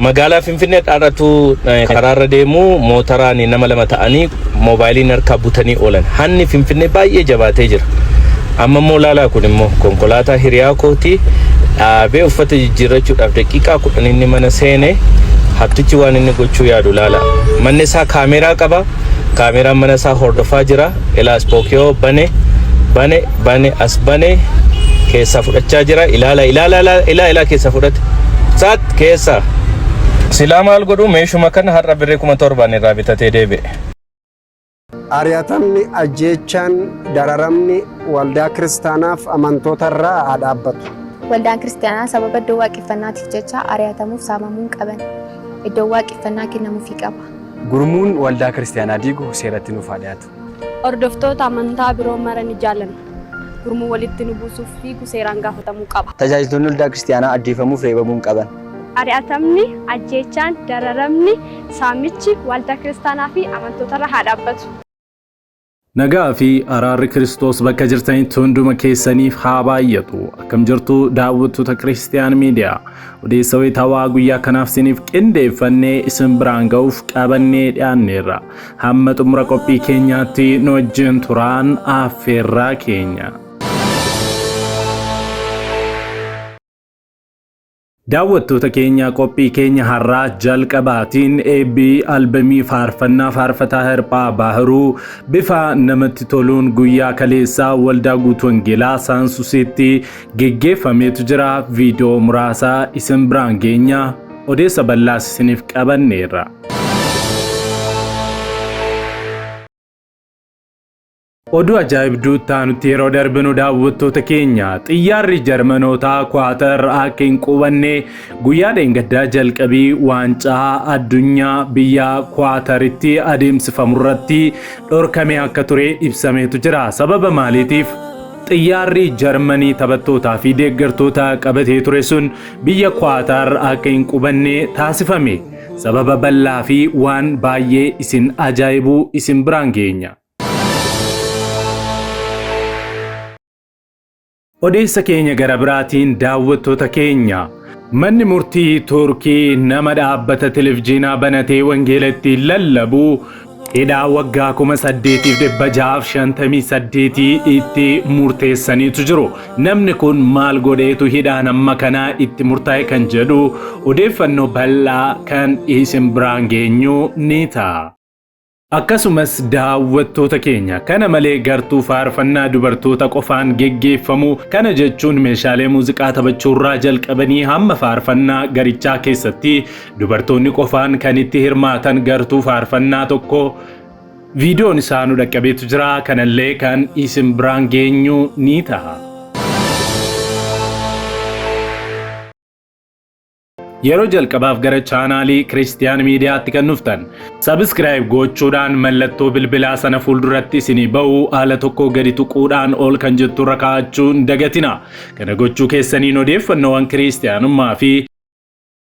Magaalaa Finfinnee dhaadhatu karaarra deemu mootaraan nama lama ta'anii moobaayiliin harkaa butanii oolan. Hanni Finfinnee baay'ee jabaatee jira. Amma immoo laalaa kun immoo konkolaataa hiriyaa kooti dhaabee uffata jijjiirrachuudhaaf daqiiqaa 10 inni mana seene hattichi waan inni gochuu yaadu laala. Manni isaa kaameeraa qaba. Kaameeraan mana isaa hordofaa jira. Ilaa ispookiyoo bane bane bane as bane keessaa fudhachaa jira. Ilaala ilaala ilaa ilaa keessaa fudhate. Saat keessaa. Silaa maal godhu meeshuma kana har'a birrii 7,000 irraa bitatee deebi'e. Ari'atamni, ajjeechaan, dararamni waldaa kiristaanaaf amantoota irraa haa dhaabbatu. Waldaan kiristaanaa sababa iddoo waaqeffannaatiif jecha ari'atamuuf saamamuu hin qaban. Iddoon waaqeffannaa kennamuufii qaba. Gurmuun waldaa kiristaanaa diigu seeratti nuuf haa dhiyaatu. Hordoftoota amantaa biroo mara ni jaallanna. Gurmuu walitti nu buusuuf fiigu seeraan gaafatamuu qaba. Tajaajiltoonni waldaa kiristiyaanaa ajjeefamuuf reebamuu hin qaban. Ari'atamni, ajjeechaan, dararamni, saamichi waldaa kiristaanaa fi amantootarra haa dhaabbatu. Nagaa fi araarri Kiristoos bakka jirtanitti hunduma keessaniif haa baay'atu. Akkam jirtu daawwattoota Kiristiyaan Miidiyaa. Odeessa wayitaawaa guyyaa kanaaf isiniif qindeeffannee isin biraan ga'uuf qabannee dhiyaanneerra. Hamma xumura qophii keenyaatti nu wajjin turaan affeerraa keenya. Daawwattoota keenya qophii keenya har'aa jalqabaatiin eebbi albamii faarfannaa faarfataa Hirphaa Baahiruu bifa namatti toluun guyyaa kaleessaa waldaa guutuu wangeelaa Saansusiitti geggeeffameetu jira. Viidiyoo muraasa isin biraan geenya odeessa bal'aas isiniif qabanneerra. Oduu ajaa'ibduu itti yeroo darbinu daawwattoota keenya xiyyaarri Jarmanootaa Kwaatar akka hin qubanne guyyaa dheengaddaa jalqabii waancaa addunyaa biyya Kwaataritti adeemsifamu irratti dhorkamee akka ture ibsameetu jira. Sababa maaliitiif xiyyaarri Jarmanii taphattootaa fi deeggartoota qabatee ture sun biyya Kwaatar akka hin qubanne taasifame? Sababa bal'aa fi waan baay'ee isin ajaa'ibuu isin biraan geenya. Odeessa keenya gara biraatiin daawwattoota keenya manni murtii Turkii nama dhaabbata televizyiinaa banatee wangeela ittiin lallabu hidhaa waggaa 8658 itti murteessaniitu jiru. Namni kun maal godheetu hidhaan amma kanaa itti murtaa'e kan jedhu odeeffannoo bal'aa kan isin biraan geenyu ni ta'a. Akkasumas daawwattoota keenya kana malee gartuu faarfannaa dubartoota qofaan geggeeffamu kana jechuun meeshaalee muuziqaa taphachuurraa jalqabanii hamma faarfannaa garichaa keessatti dubartoonni qofaan kan itti hirmaatan gartuu faarfannaa tokko viidiyoon isaa nu dhaqqabeetu jira. Kanallee kan isin biraan geenyu ni ta'a. Yeroo jalqabaaf gara chaanaalii Kiristiyaan Miidiyaatti kan dhuftan sabiskiraayib gochuudhaan mallattoo bilbilaa sana fuulduratti isinii ba'u haala tokko gadi tuquudhaan ol kan jettu irra kaa'achuu hin dagatina. Kana gochuu keessaniin odeeffannoowwan kiristiyaanummaa fi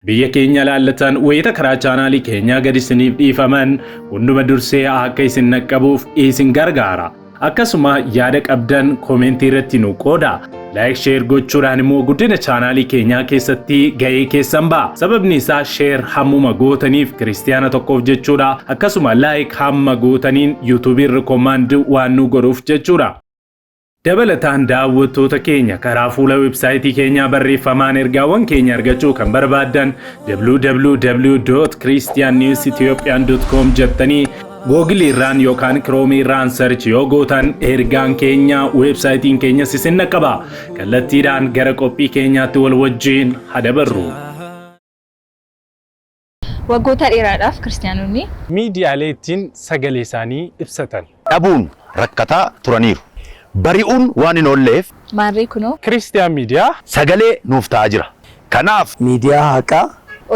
biyya keenya ilaallatan wayita karaa chaanaalii keenyaa gadi isiniif dhiifaman hunduma dursee akka isin naqqabuuf isin gargaara. Akkasuma yaada qabdan koomentii irratti nu qooda. Like share gochuudhaan immoo guddina chaanaalii keenyaa keessatti ga'ee keessan ba'a. Sababni isaa share hammuma gootaniif kiristiyaana tokkoof jechuudha. Akkasuma like hamma gootaniin yuutuubiin rikomaand waan nu godhuuf jechuudha. Dabalataan daawwattoota keenya karaa fuula websaayitii keenyaa barreeffamaan ergaawwan keenya argachuu kan barbaaddan www.christiannewsethiopian.com jettanii Google irraan yookaan Chrome irraan search yoo gootan ergaan keenya weebsaayitiin keenyas isin dhaqqaba. Kallattiidhaan gara qophii keenyaatti wal wajjin haa dabarru. Waggoota dheeraadhaaf Kiristiyaanonni. Miidiyaalee ittiin sagalee isaanii ibsatan. dhabuun rakkataa turaniiru. Bari'uun waan hin oolleef. Maarree kunoo. Kiristiyaan Miidiyaa. Sagalee nuuf ta'aa jira. Kanaaf. Miidiyaa haqaa.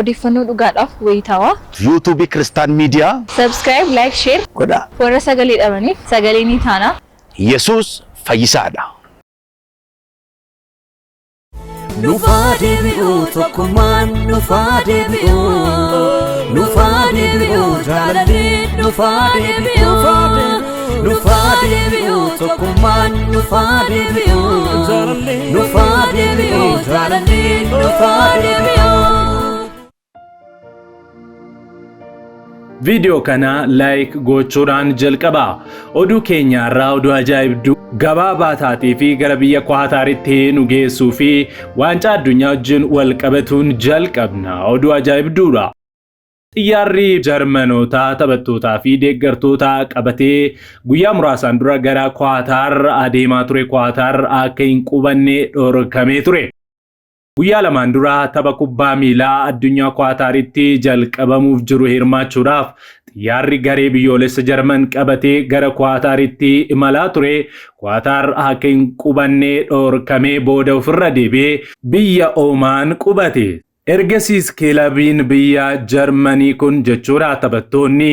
Odeeffannoo dhugaadhaaf wayitaawaa. YouTube Kiristaan Miidiyaa. Subscribe, like, share. Godhaa. Warra sagalee dhabaniif sagalee ni taana. Yesuus fayyisaadha. Nufaa deebi'u tokkummaan nufaa deebi'u nufaa deebi'u jaalalli nufaa deebi'u nufaa deebi'u tokkummaan nufaa deebi'u nufaa deebi'u jaalalli nufaa deebi'u. Viidiyoo kana like gochuudhaan jalqabaa. Oduu keenya irraa oduu ajaa'ibduu gabaabaa taatee fi gara biyya Kwaataaritti nu geessuu fi waancaa addunyaa wajjin wal qabatuun jalqabna. Oduu ajaa'ibduudha. Xiyyaarri Jarmanootaa taphattootaa fi deeggartoota qabatee guyyaa muraasaan dura gara Kwaataar adeemaa ture Kwaataar akka hin qubanne dhorkamee ture. Guyyaa lamaan dura tapha kubbaa miilaa addunyaa Kwaataaritti jalqabamuuf jiru hirmaachuudhaaf xiyyaarri garee biyyoolessa Jarman qabatee gara Kwaataaritti imalaa ture. Kwaataar akka hin qubanne dhorkamee booda ofirra deebi'ee biyya Oomaan qubate. Ergasiis kilabiin biyya Jarmanii kun jechuudha taphattoonni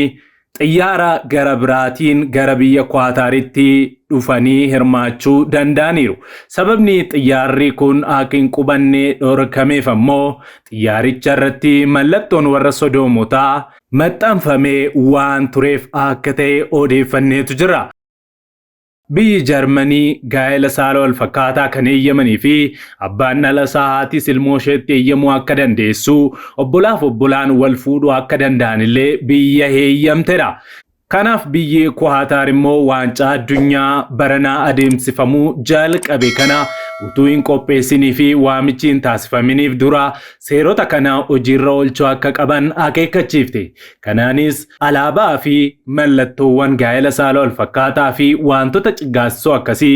xiyyaara gara biraatiin gara biyya Kwaataaritti dhufanii hirmaachuu danda'aniiru. Sababni xiyyaarri kun akka hin qubanne dhorkameef ammoo xiyyaaricha irratti mallattoon warra Sodoomotaa maxxanfamee waan tureef akka ta'e odeeffanneetu jira. Biyyi Jarmanii gaa'ela saala wal fakkaataa kan eeyyamanii fi abbaan dhala isaa haatis ilmoo isheetti eeyyamuu akka dandeessu obbolaaf obbolaan wal fuudhuu akka danda'an illee biyya heeyyamtedha. Kanaaf biyyi Kuwaataar immoo waancaa addunyaa baranaa adeemsifamuu jalqabe kana utuu hin qopheessinii fi waamichi hin taasifaminiif dura seerota kana hojiirra oolchuu akka qaban akeekkachiifte. Kanaanis alaabaa fi mallattoowwan gaa'ela saala wal fakkaataa fi waantota ciggaasisoo akkasii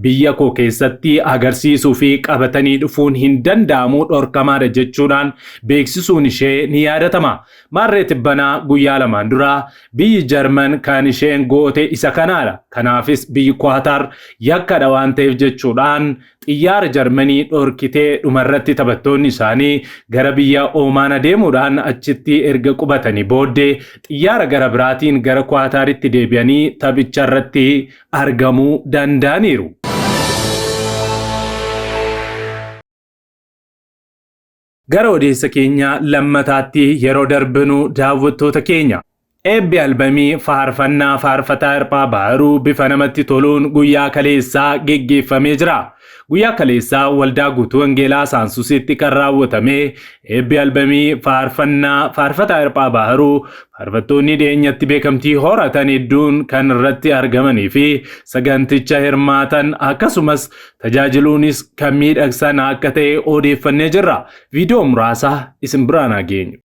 biyya koo keessatti agarsiisuu fi qabatanii dhufuun hin danda'amu dhorkamaadha jechuudhaan beeksisuun ishee ni yaadatama. Maarree tibbanaa guyyaa lamaan dura biyyi Jarman kan isheen goote isa kanaadha. Kanaafis biyyi Kwaataar yakkadha waan ta'eef jechuudhaan xiyyaara Jarmanii dhorkitee dhumarratti taphattoonni isaanii gara biyya Oomaan adeemuudhaan achitti erga qubatanii booddee xiyyaara gara biraatiin gara Kwaataaritti deebi'anii taphicha irratti argamuu danda'aniiru. Gara odeessa keenya lammataatti yeroo darbinu daawwattoota keenya. Eebbi albamii faarfannaa faarfataa Hirphaa Baahiruu bifa namatti toluun guyyaa kaleessaa geggeeffamee jira. Guyyaa kaleessaa Waldaa Guutuu Wangeelaa Saansusitti kan raawwatame eebbi albamii faarfannaa faarfataa Hirphaa Baahiruu faarfattoonni dhiyeenyatti beekamtii horatan hedduun kan irratti argamanii fi saganticha hirmaatan akkasumas tajaajiluunis kan miidhagsan akka ta'e odeeffannee jirra. Viidiyoo muraasa isin biraan haa geenyu.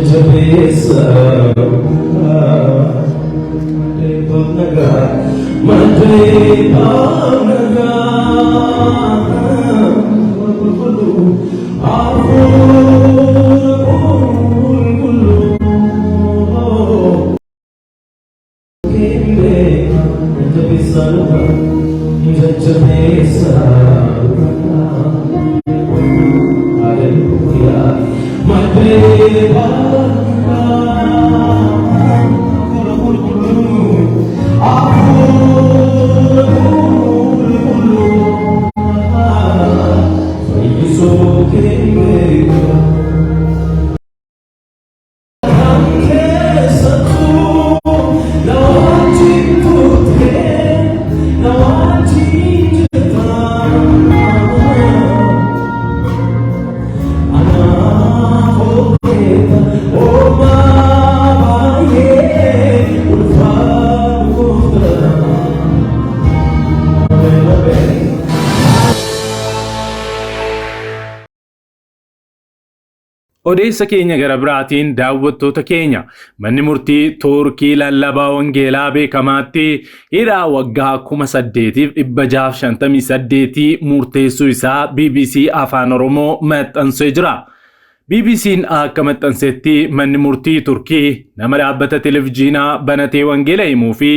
Jajjabeessa Madda eebbaaf nagaa Madda eebbaaf nagaa Hafuura qulqulluu Hafuura qulqulluu Jajjabeessa dhugaa Jajjabeessa dhugaa Hallelujah. Madda eebbaaf nagaa Hafuura qulqulluu Hafuura qulqulluu Fayyisuu keenya Keessattuu na wajjin turte, na wajjin jirta. Anaaf hojjeta oolmaa baay'ee ulfaatu gooftaa. Ameen, ameen. Odeessa keenya gara biraatiin daawwattoota keenya manni murtii Tuurkii lallabaa wangeelaa beekamaatti hidhaa waggaa 8658 murteessuu isaa BBC Afaan Oromoo maxxansee jira. BBC'n akka maxxansetti manni murtii Turkii nama dhaabbata televijiinaa banatee wangeela himuu fi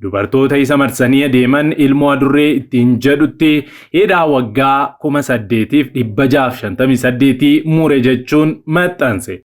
dubartoota isa marsanii adeeman ilmoo adurree ittiin jedhutti hidhaa waggaa 8658 mure jechuun maxxanse.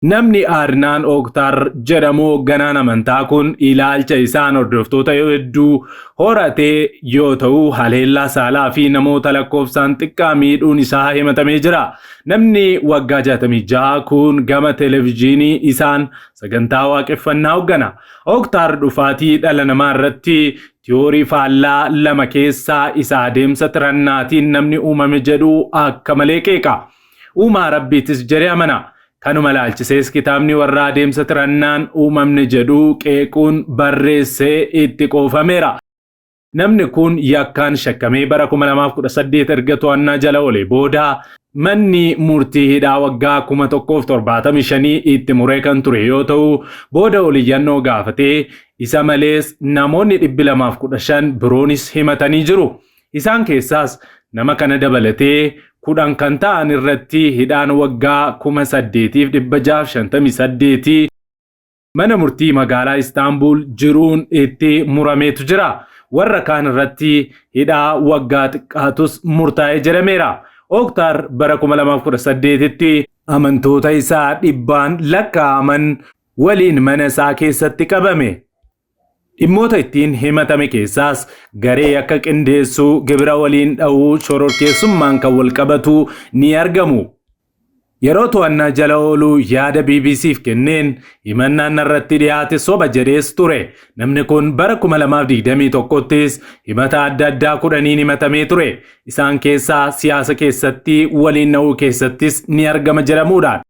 Namni Adnaan Oktar jedhamu hoogganaan amantaa kun ilaalcha isaan hordoftoota hedduu horatee yoo ta'u haleellaa saalaa fi namoota lakkoofsaan xiqqaa miidhuun isaa himatamee jira. Namni waggaa 66 kun gama televijiinii isaan sagantaa waaqeffannaa hooggana. Oktar dhufaatii dhala namaa irratti tiyoorii faallaa lama keessaa isa adeemsa tirannaatiin namni uumame jedhu akka malee qeeqa. Uumaa Rabbiitis jedhee amana. Kanuma ilaalchisees kitaabni warra adeemsa tirannaan uumamne jedhu qeequun barreessee itti qoofameera. Namni kun yakkaan shakkamee bara 2018 erga to'annaa jala oole booda manni murtii hidhaa waggaa 1075 itti muree kan ture yoo ta'u booda oliyyannoo gaafatee isa malees namoonni 215 biroonis himatanii jiru. Isaan keessaas nama kana dabalatee 10 kan ta'an irratti hidhaan waggaa 8658 mana murtii magaalaa Istaanbul jiruun itti murameetu jira. Warra kaan irratti hidhaa waggaa xiqqaatus murtaa'ee jedhameera. Oktaar bara 2018tti amantoota isaa dhibbaan lakkaa'aman waliin mana isaa keessatti qabame. Dhimmoota ittiin himatame keessaas garee yakka qindeessuu, gibira waliin dhahuu, shororkeessummaan kan walqabatu ni argamu. Yeroo to'annaa jala oolu yaada BBCf kenneen himannaan narratti dhiyaate soba jedhees ture. Namni kun bara 2021ttis himata adda addaa kudhaniin himatamee ture. Isaan keessaa siyaasa keessatti waliin dhahuu keessattis ni argama jedhamuudhaan.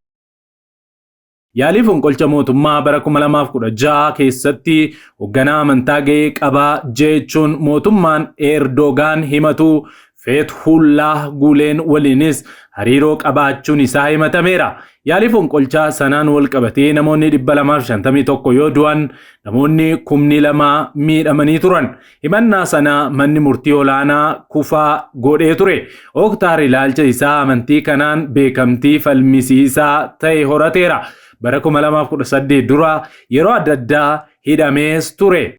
Yaalii fonqolcha mootummaa bara 2016 keessatti hoogganaa amantaa ga'ee qabaa jechuun mootummaan Erdogaan himatu Feethullaah Guleen waliinis hariiroo qabaachuun isaa himatameera. Yaalii fonqolchaa sanaan wal qabatee namoonni 251 yoo du'an namoonni 2,000 miidhamanii turan. Himannaa sana manni murtii olaanaa kufaa godhee ture. Oktaar ilaalcha isaa amantii kanaan beekamtii falmisiisaa ta'e horateera. Bara 2018 dura yeroo adda addaa hidhamees ture.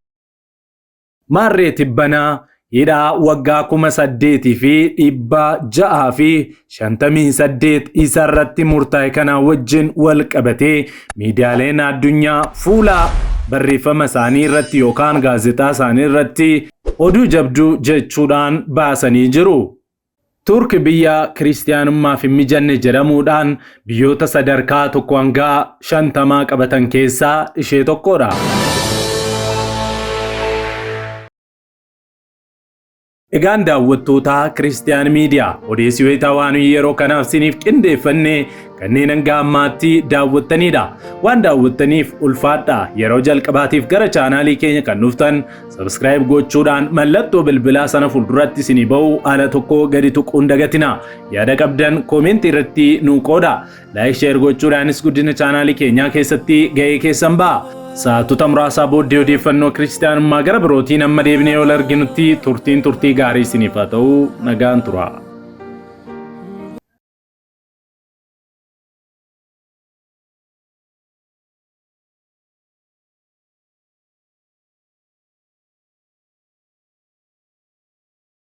Maarree tibbanaa hidhaa waggaa 8658 isarratti murtaa'e kana wajjin wal qabatee miidiyaaleen addunyaa fuula barreeffama isaanii irratti yookaan gaazexaa isaanii irratti oduu jabduu jechuudhaan baasanii jiru. Turk biyya kiristiyaanummaaf hin mijanne jedhamuudhaan biyyoota sadarkaa 1 hanga 50 qabatan keessaa ishee tokkodha. Egaan daawwattoota Kiristiyaan Miidiyaa, odeessi wayitaa waan yeroo kanaaf siniif qindeeffanne kanneen hanga ammaatti daawwattanidha. Waan daawwattaniif ulfaadha. Yeroo jalqabaatiif gara chaanaalii keenya kan dhuftan subscribe gochuudhaan mallattoo bilbilaa sana fuulduratti isinii ba'u ala tokko gadi tuquun dagatina. Yaada qabdan koomentii irratti nuu qooda. Like, share gochuudhaanis guddina chaanaalii keenyaa keessatti ga'ee keessan ba'a. Sa'aatota muraasaa booddee odeeffannoo kiristiyaanummaa gara birootiin amma deebinee ol arginutti turtiin turtii gaarii isiniif haa ta'u, nagaan tura.